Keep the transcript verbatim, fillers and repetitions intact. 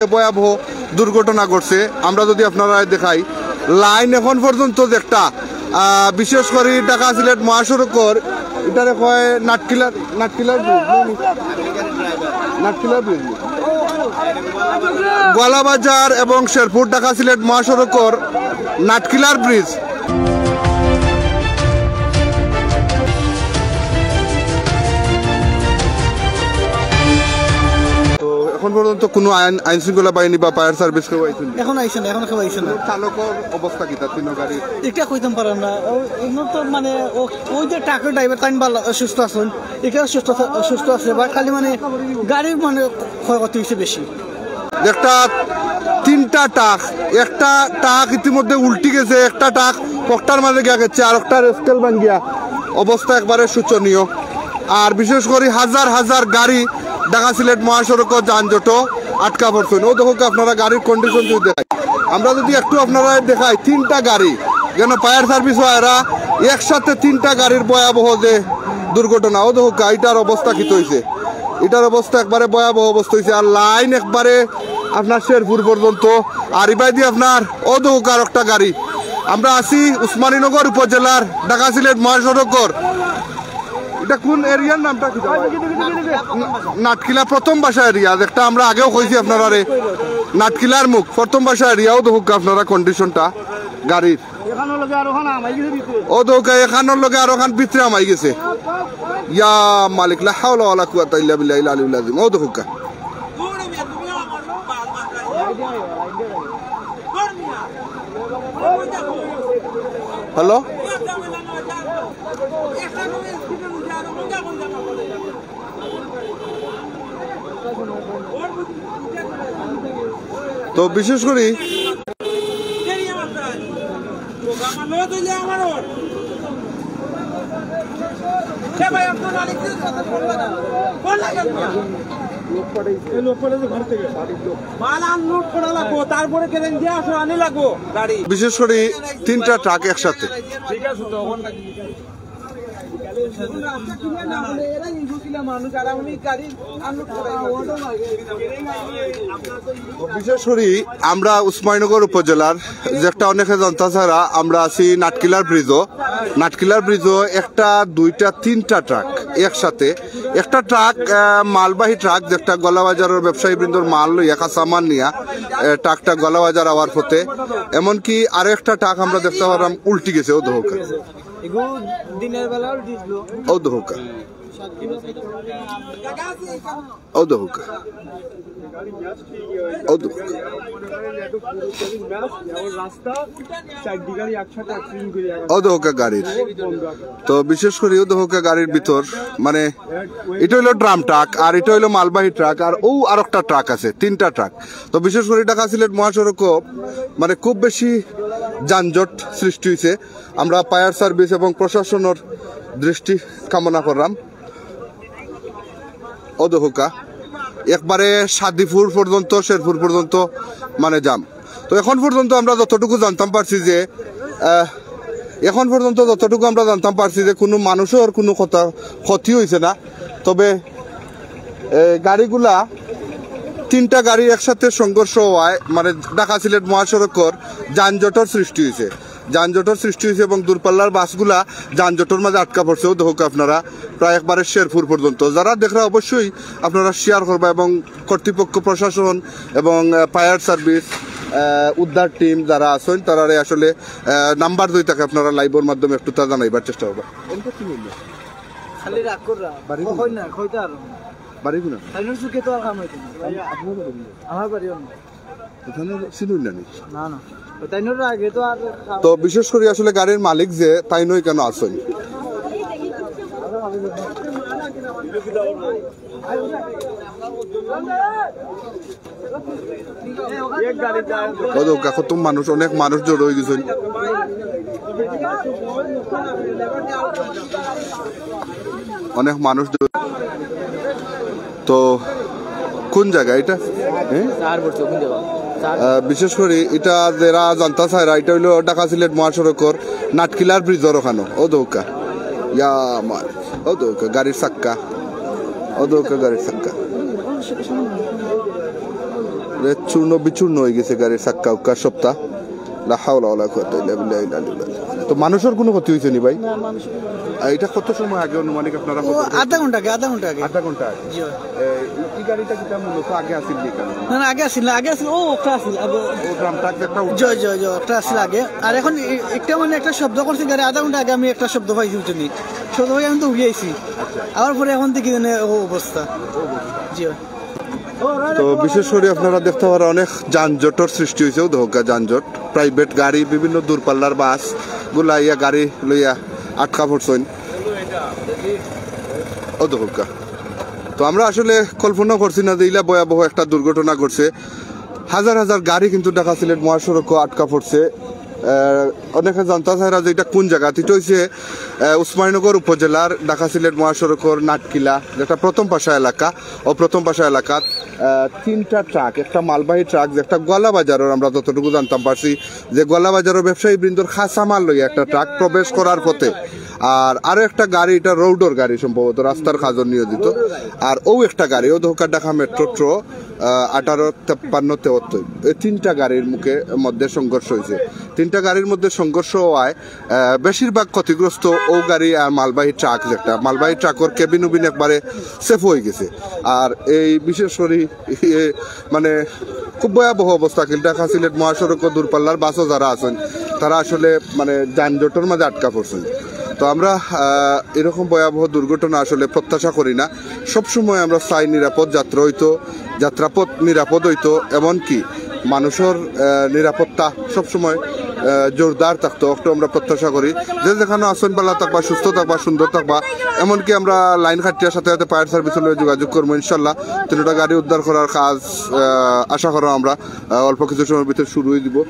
ভয়াবহ দুর্ঘটনা ঘটছে। আমরা যদি আপনারারে দেখাই, লাইন এখন পর্যন্ত যে একটা, আহ, বিশেষ করি ঢাকা সিলেট মহাসড়কর, ইটারে কয় নাটকিলার, নাটকিলার ব্রিজ, নাটকিলার ব্রিজ, গোয়ালাবাজার এবং শেরপুর ঢাকা সিলেট মহাসড়কর নাটকিলার ব্রিজ। তো এখন পর্যন্ত কোনো আইন, আইন শৃঙ্খলা বাহিনী বা ফায়ার সার্ভিস কেউ আইছইন নি? এখন আইছে না, এখন কেউ আইছে না। চালকর অবস্থা কিতা তিন গাড়ি? এটা কইতাম পারলাম না। ও, এমন তো মানে ও, ওই যে ট্রাকের ড্রাইভার তাইন ভালা সুস্থ আছইন, এটা সুস্থ থা-, সুস্থ আছে, বা খালি মানে গাড়ির মানে ক্ষয়ক্ষতি হইছে বেশি। একটা তিনটা ট্রাক, একটা ট্রাক ইতিমধ্যে উল্টি গেছে, একটা ট্রাক পকটার মাঝে গিয়া গেছে, আর একটা রেস্টেল ভাঙ্গিয়া অবস্থা একবারে শোচনীয়। আর বিশেষ করি হাজার হাজার গাড়ি ঢাকা সিলেট মহাসড়কো যানজটো আটকা পড়ছইন। ও দেখউক্কা আপনারা গাড়ির কন্ডিশন যদি দেখাই, আমরা যদি একটু আপনারারে দেখাই, তিনটা গাড়ি, কেন ফায়ার সার্ভিস এরা একসাথে তিনটা গাড়ির ভয়াবহ যে দুর্ঘটনা, ও দেখউক্কা, ইটার অবস্থা কিতা অইছে, ইটার অবস্থা একবারে ভয়াবহ অবস্থা অইছে। আর লাইন একবারে আপনার শেরপুর পর্যন্ত, আর ইবায়দি আপনার ও দেখউক্কা আর একটা গাড়ি। আমরা আছি উসমানীনগর উপজেলার ঢাকা সিলেট মহাসড়কর, ইটা কোন এরিয়ার নামটা কি? নাটকিলা প্রথম বাসা এরিয়া, যেটা আমরা আগেও কইছি আপনারারে, নাটকিলার মুখ প্রথম বাসা এরিয়া। ও দেখউক্কা আপনারা কন্ডিশনটা গাড়ির। এখানোর লগে আরোখান হামাই গেছে ভিতরে। ও দেখউক্কা, এখানোর লগে আরোখান ভিতরে হামাই গেছে। ইয়া মালিক, লা হাওলা ওয়ালা কুওয়াতা ইল্লা বিল্লাহিল আলিয়্যিল আযীম। ও দেখউক্কা। হ্যালো? তো বিশেষ করি মাল আনলোড করা লাগবো, তারপরে ক্রেন দিয়া আসো, আনি লাগবো গাড়ি। বিশেষ করি তিনটা ট্রাক একসাথে। ঠিক আছে, তখন বিশেষ করি আমরা উসমানীনগর উপজেলার, যেটা অনেকে জানতা ছাড়া, আমরা আছি নাটকিলার ব্রিজও। নাটকিলার ব্রিজও একটা, দুইটা, তিনটা ট্রাক একসাথে। একটা ট্রাক, আহ, মালবাহী ট্রাক, যেটা গোয়ালাবাজারর ব্যবসায়ী বৃন্দর মাল লইয়া, কাঁচা মাল নিয়া, আহ, ট্রাকটা গোয়ালাবাজার আওয়ার পথে। এমনকি আরো একটা ট্রাক আমরা দেখতে পারলাম উল্টি গেছে, ও দেখউক্কা। এগু দিনের বেলা উল্টিছিল। ও দেখউক্কা। ও দেখউক্কা। ও দেখউক্কা। রাস্তা চারদিকে একসাথে অ্যাক্সিডেন্ট করে গেছে। ও দেখউক্কা গাড়ির। তো বিশেষ করি ও দেখউক্কা গাড়ির ভিতর, মানে, ইটা অইলো ড্রাম ট্রাক, আর ইটা অইলো মালবাহী ট্রাক, আর অউ আরোকটা ট্রাক আছে, তিনটা ট্রাক। তো বিশেষ করি ঢাকা সিলেট মহাসড়কও, মানে, খুব বেশি যানজট সৃষ্টি অইছে। আমরা ফায়ার সার্ভিস এবং প্রশাসনর দৃষ্টি কামনা করলাম। ও দেখউক্কা, একবারে সাদিপুর পর্যন্ত, শেরপুর পর্যন্ত, মানে, জাম। তো এখন পর্যন্ত আমরা যতটুকু জানতাম পারছি যে, আহ, এখন পর্যন্ত যতটুকু আমরা জানতাম পারছি যে কুনু মানুষর কুনু কথা, ক্ষতি অইছে না। তবে, এ, গাড়িগুলা, তিনটা গাড়ি একসাথে সংঘর্ষ হওয়ায়, মানে, ঢাকা সিলেট মহাসড়কর যানজটর সৃষ্টি অইছে। যানজটর সৃষ্টি অইছে এবং দূরপাল্লার বাসগুলা যানজটর মাঝে আটকা পড়ছে। ও দেখউক্কা আপনারা, প্রায় একবারে শেরপুর পর্যন্ত। যারা দেখরা অবশ্যই আপনারা শেয়ার করবা এবং কর্তৃপক্ষ, প্রশাসন এবং, আহ, ফায়ার সার্ভিস, আহ, উদ্ধার টিম যারা আছইন, তারারে আসলে, আহ, নাম্বার দুই তাকে আপনারা লাইভর মাধ্যমে একটু তা জানাইবার চেষ্টা করবা। খালি রাগ কররা। বাড়ি কোন? কই না, কইতে আর। বাড়ি কোন? তাইনর চুকে তো আর কাম অইতো না। আপনার বাড়ি কোন? আমার বাড়ি অন্য। এখানে চিনুন না নি? না, না। তাইনর আগে তো আর কাম তো বিশেষ করি আসলে গাড়ির মালিক যে, তাইনউ কেন আছইন? ও দেখউক্কা, কত মানুষ, অনেক মানুষ জড়ো অইগেছইন, অনেক মানুষ জড়ো। তো কোন জাগা ইটা? হ্যাঁ? আহ, বিশেষ করি ইটা যেরা জানতা চাইরা, ইটা অইলো ঢাকা সিলেট মহাসড়কর নাটকিলার ব্রিজর ওখানো। ও দেখউক্কা, ইয়া মার, ও দেখউক্কা গাড়ির চাক্কা, ও দেখউক্কা গাড়ির চাক্কা। চূর্ণ বিচূর্ণ হয়ে গেছে গাড়ির চাক্কা উক্কা সবটা। লা হাওলা ওয়ালা কুওয়াতা ইল্লা বিল্লাহিল আলিয়্যিল আযীম। তো মানুষের কোনো ক্ষতি হয়েছে নি ভাই? আর এটা কত সময় আগে আনুমানিক আপনারা খবর ও, পেয়েছেন? আধা ঘন্টা আগে, আধা ঘন্টা আগে। আধা ঘন্টা আগে। জি। এ, এই গাড়িটা কিতা মূলত আগে আছিল নি কেন? না, না, আগে আছিল না, আগে আছিল, ও, একটা আছিল, আগে। ও, ড্রাম ট্রাক একটা উঠে। জি, জি, জি, একটা আছিল আগে। আর এখন এ-, একটা মানে একটা শব্দ করছে গাড়ি, আধা ঘন্টা আগে আমি একটা শব্দ পাইছি, বুঝছেন নি? শব্দ পাই আমি তো উঠে আইছি। আবার পরে এখন দেখি মানে ও অবস্থা। জি। তো বিশেষ করে আপনারা দেখতে পারা অনেক যানজটর সৃষ্টি হয়েছে, ও দেখউক্কা যানজট। প্রাইভেট গাড়ি, বিভিন্ন দূরপাল্লার বাস গুলা ইয়া গাড়ি লইয়া আটকা পড়ছইন। ও দেখউক্কা। তো আমরা আসলে কল্পনা করছি না যে ইলা ভয়াবহ একটা দুর্ঘটনা ঘটছে। হাজার হাজার গাড়ি কিন্তু ঢাকা সিলেট মহাসড়কও আটকা পড়ছে। আহ, অনেকে জানতা চাইরা যে এটা কোন জায়গা। এটা হইছে, আহ, উসমানীনগর উপজেলার ঢাকা সিলেট মহাসড়কর নাটকিলা, যেটা প্রথম পাশা এলাকা। ও প্রথম পাশা এলাকাত, আহ, তিনটা ট্রাক, একটা মালবাহী ট্রাক, যে একটা গোয়ালা বাজারর, আমরা যতটুকু জানতাম পারছি যে গোয়ালা বাজারর ব্যবসায়ী বৃন্দর কাঁচামাল লইয়া একটা ট্রাক প্রবেশ করার পথে, আর আরো একটা গাড়ি, এটা রোডর গাড়ি সম্ভবত, রাস্তার কাজও নিয়োজিত। আর ও একটা গাড়ি, ও দেখউক্কা ঢাকা মেট্রো ট্রো, আহ, আঠারো তেপ্পান্ন তেহত্তর, এই তিনটা গাড়ির মুখে মধ্যে সংঘর্ষ হয়েছে। তিনটা গাড়ির মধ্যে সংঘর্ষ হওয়ায়, আহ, বেশিরভাগ ক্ষতিগ্রস্ত ও গাড়ি আর মালবাহী ট্রাক, যেটা মালবাহী ট্রাকর কেবিন উবিন একবারে সেফ হয়ে গেছে। আর এই বিশেষ করে ইয়ে, মানে খুব ভয়াবহ অবস্থা, কিন্তু ঢাকা সিলেট মহাসড়ক ও দূরপাল্লার বাসও যারা আছেন, তারা আসলে মানে যানজটর মাঝে আটকা পড়ছেন। তো আমরা, আহ, এরকম ভয়াবহ দুর্ঘটনা আসলে প্রত্যাশা করি না। সবসময় আমরা চাই নিরাপদ যাত্রা হইতো, যাত্রাপথ নিরাপদ হইতো, এমনকি মানুষের, আহ, নিরাপত্তা সবসময়, আহ, জোরদার থাকতো, একটু আমরা প্রত্যাশা করি। যে যেখানে আছেন, ভালো থাকবা, সুস্থ থাকবা, সুন্দর থাকবা। এমনকি আমরা লাইন কাটিয়ার সাথে সাথে ফায়ার সার্ভিস লইয়া যোগাযোগ করবো ইনশাল্লাহ। তিনটা গাড়ি উদ্ধার করার কাজ, আহ, আশা করা আমরা, আহ, অল্প কিছু সময়ের ভিতরে শুরু হয়ে দিব।